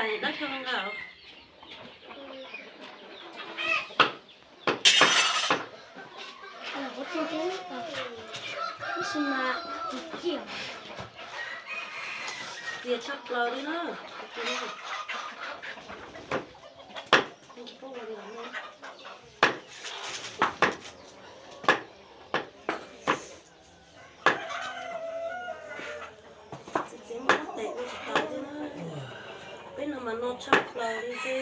Dab koj nqa. Txias tshaj plaws li na. Txiv txiv muab tes ua tsis tau thiab na. Peb no mas no tshaj plaws li xwb.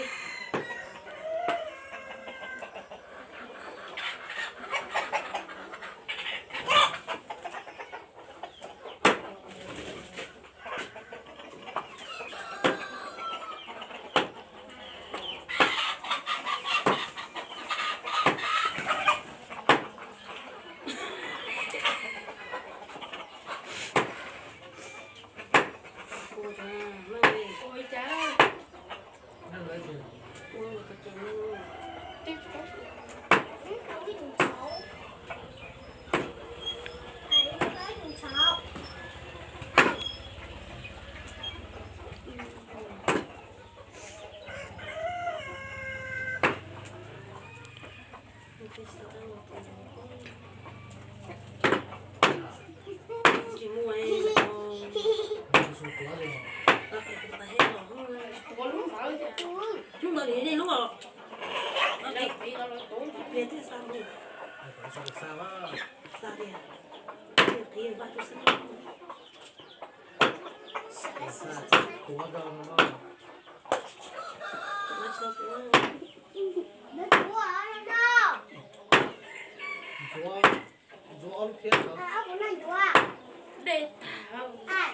Lub ntawd li lub os. Pliag thiaj xa mus. Xa tiag. Qiv vaj tub xwb. Tuav rau no. Ntxuav, ntxuav ob lub phiab tso. Dej tag.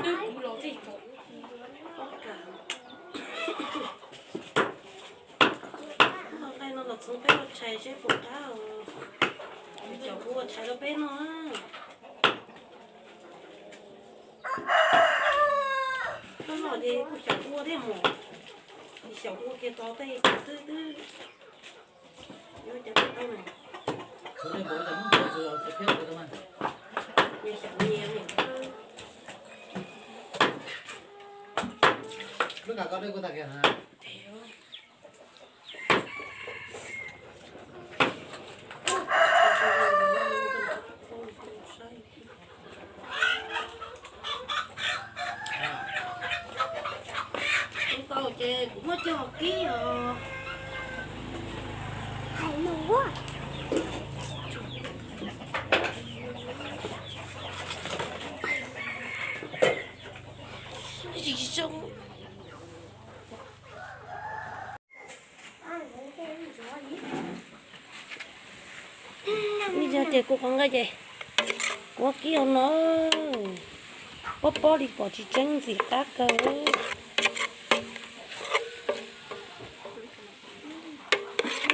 Twb kuv los txij tso. Nqaij no los txhoov peb ua tshais seb puas qab os. Xyaum kuv ua tshais rau peb noj. Koj noj ces kuj xyaum ua thiab mas. Xyaum ua kiag tau tej xwb twb yuav cas peb tau na. Xyaum nyias. Lub kas koj dej kuj tag kiag na. Tau ces kuv muab coj kib os. Hais no ua. Zoo. Ib zaug ces kuv qhov nqaij ces kuv kib hauv no, pob pob li pom tsis tseeb ntxim qab kawg.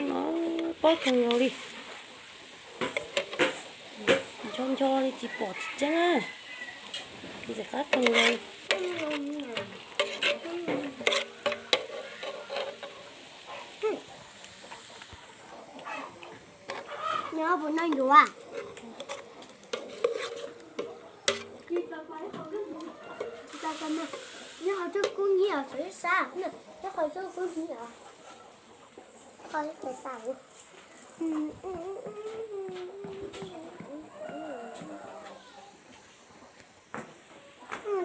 No pob kawg nkaus li, ncho ncho li tsis pom tsis tseeb, ntxim qab kawg nkaus li. Nyob puas noj ncuav? Nyob qhov txoj kub hnyiab os, sawv sab, nyob qhov txoj kub hnyiab os. Qhov tes tas.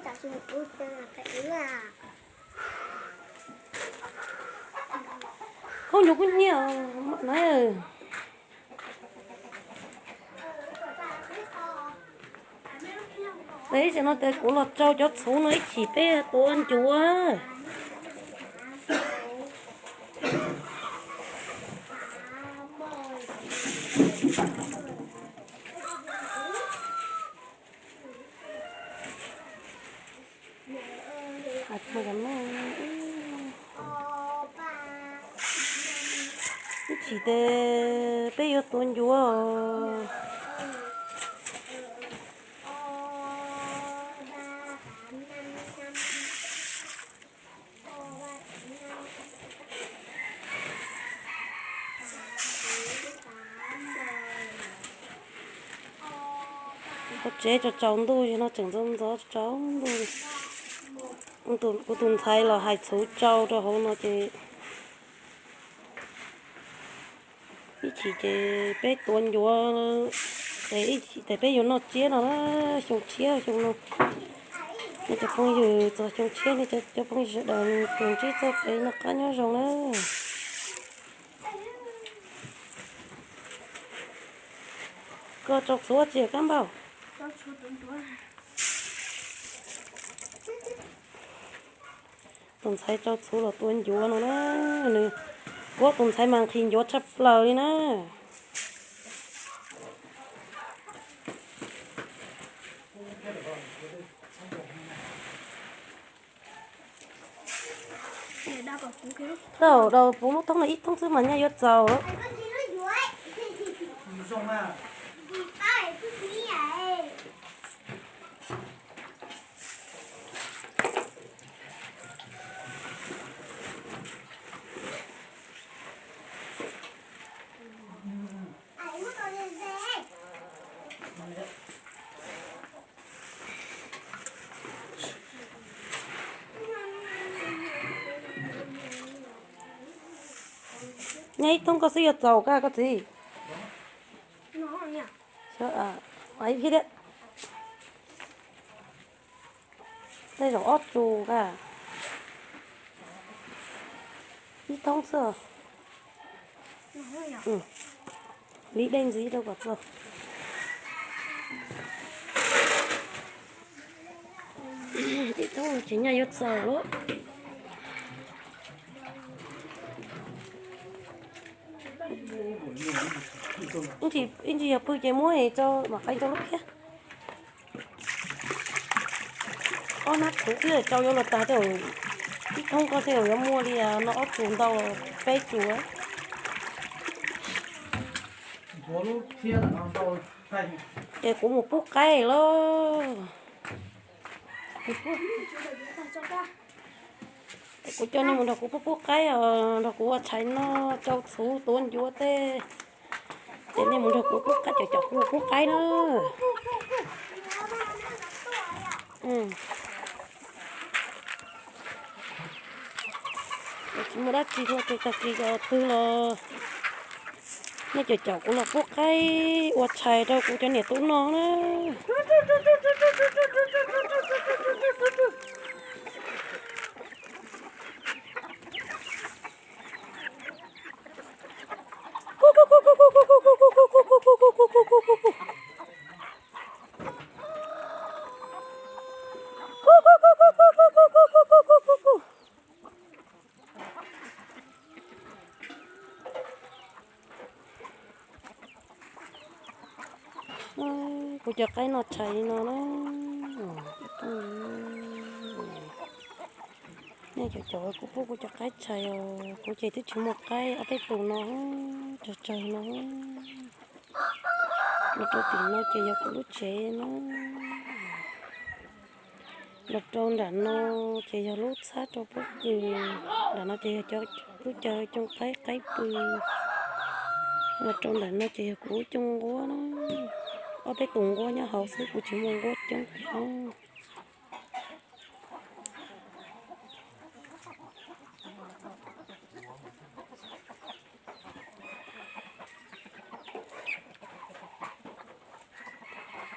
Tam sim kuv tes tas ib. Khaub ncaws kub hnyiab na. Ib tsam no tes kuv los tsau cov txhuv no ib chim peb tua ncuav. Ib chim tes peb yuav tua ncuav os. Ua tsev tsaus tsaus ntuj no tseem ntxov ntxov tsaus ntuj. Kuv tus ntxhais los hais txhuv tsau rau hauv no ces ib chim ces peb tuav ncuav, ces ib chim ces peb yuav noj tsiab no na, xyoo tshiab xyoo no. Nej cov phooj ywg txog xyoo tshiab nej cov phooj ywg sawv daws tsuas ntsib txoj kev noj qab nyob zoo na. Koj tsau txhuv tsi Kab Npauj? Tus ntxhais tsau txhuv los tua ncuav no na, nws, kuv tus ntxhais mas nqhis ncuav tshaj plaws li na. Tau, rau puv lub thoob no ib thoob xwb mas nyaj yuav txaus lawm. Nyaj ib thoob koj xwb yuav txaus koj txiv. Ib thiab, tej zaum ob tsu koj. Ib thoob xwb. Li dej ntxiv rau kom txaus. Ib thoob ces nyaj yuav txaus lawm. Ib ntsis yog pw ces muab rau mam qee rau lub phiab. Ob hnab txhuv twb tsau yuav luag tag tej, ib thoob koj tej yuav muaj li no ob tsu ntau peb tsu. Ces kuv mus pub qaib lauj. Kuv coj nej mus nrog kuv pub pub qaib os, nrog kuv ua tshais noj, tsau txhuv tuav ncuav tej. Ces nej mus nrog kuv pub qaib, cov cov kuv pub qaib na. Tsis muaj dab tsi, tag kis twg los nej cov caum kuv los pub qaib ua tshais rau kuv cov niam tub noj na. Kuv cov qaib noj tshais li no na. Nej cov caum kuv pub kuv cov qaib tshais os, kuv ces twb tsis muaj qaib, ob peb tus no, tsawg tsawg no. Los rau tim no ces yog kuv lub tsev na. Los rau nram no ces yog lub txhab rau pob kws, nram no ces yog lub caw coo qaib qaib pw. Los rau nram no ces yog kuv lub cooj nquab na. Ob peb tus nquab nyob hauv xwb, kuv tsis muaj nquab coob.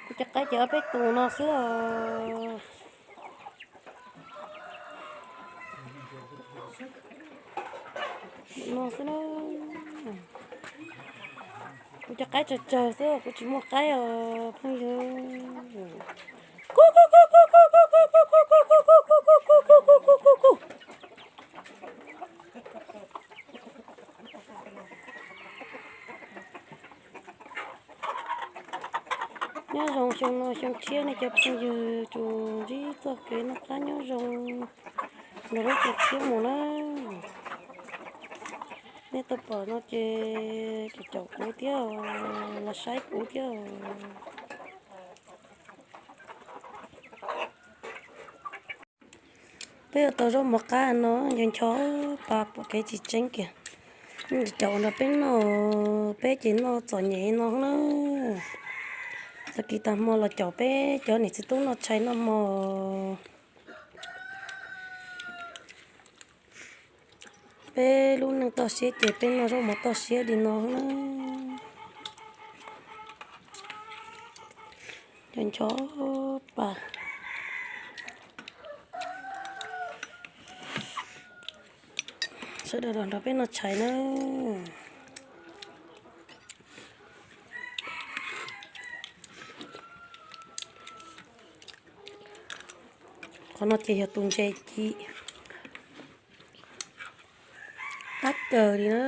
Kuv cov qaib ces ob peb tus no xwb os. No xwb na. Kuv cov qaib tsawg tsawg xwb, kuv tsis muaj qaib os phooj ywg. Nyob zoo xyoo no xyoo tshiab nej cov phooj ywg tsuas ntsib txoj kev noj qab nyob zoo nrog lub xyoo tshiab mus na. Nej tau pom no ces caum kuv thiab, los saib kuv thiab. Peb yuav tau zaub mov qab no, nco ncho pa pom kev tsis tseeb kiag. Caum nrog peb noj, peb ces noj txom nyem no na. Tag kis tag hmo los caum peb cov niam txiv tub noj tshais noj hmo. Peb lub neej toj siab ces peb noj zaub mov toj siab li no na. Cov ncho pa sawv daws los nrog peb noj tshais na. Qhov no ces yog tus ntses ci qab kawg li na.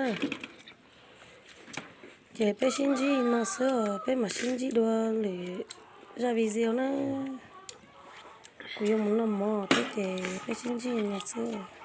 Ces peb sib ntsib no xwb os, peb mam sib ntsib dua lwm zaj video na. Kuv yuav mus noj mov thiab ces peb sib ntsib no xwb.